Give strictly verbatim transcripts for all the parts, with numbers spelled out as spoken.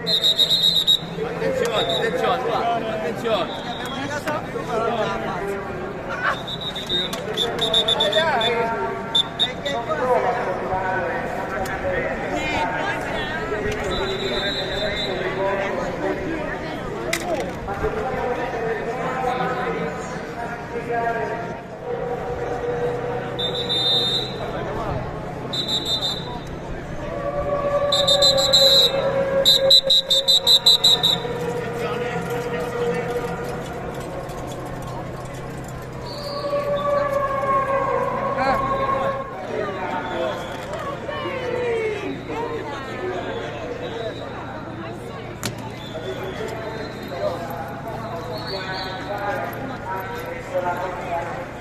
Attenzione, attenzione, guarda, attenzione.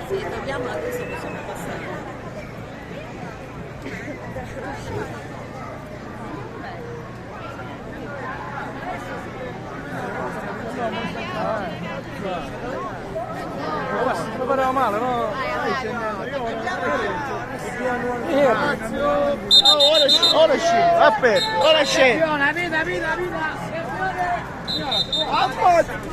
Sì, dobbiamo, adesso possiamo passare. Ora si preparava male, no? Eh, oh, ora sci-, ora sci-, aspetta, ora sci-. Vita, vita, vita. Aspetta.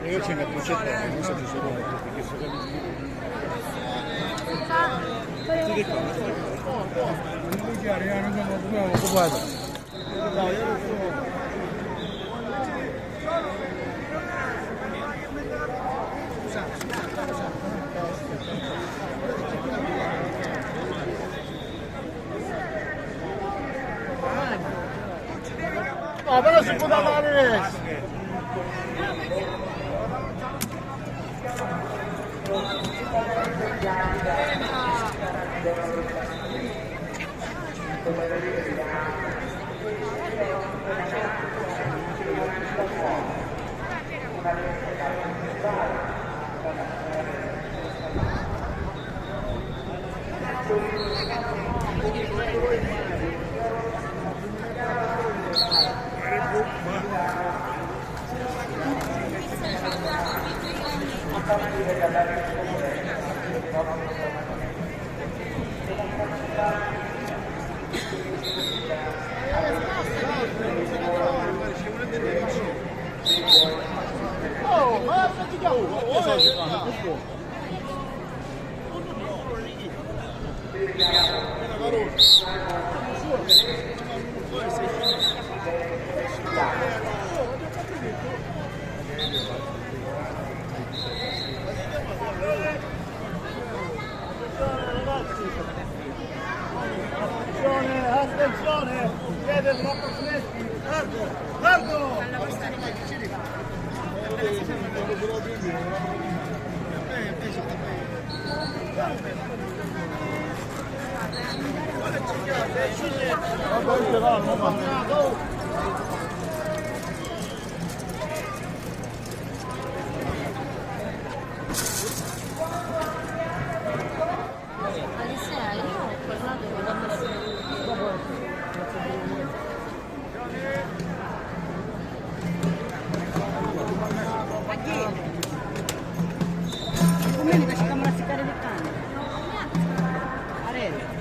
Io c'è una concetta, non so se sono tutti che sono. Ti dico, non so. Guarda. No, però si può andare adesso. Attenzione, attenzione! Chiede troppo silenzio! Largo! Largo! Alisea, io ho parlato con la persona. Ma chi? Come mi piace cambiare le cane? Arena.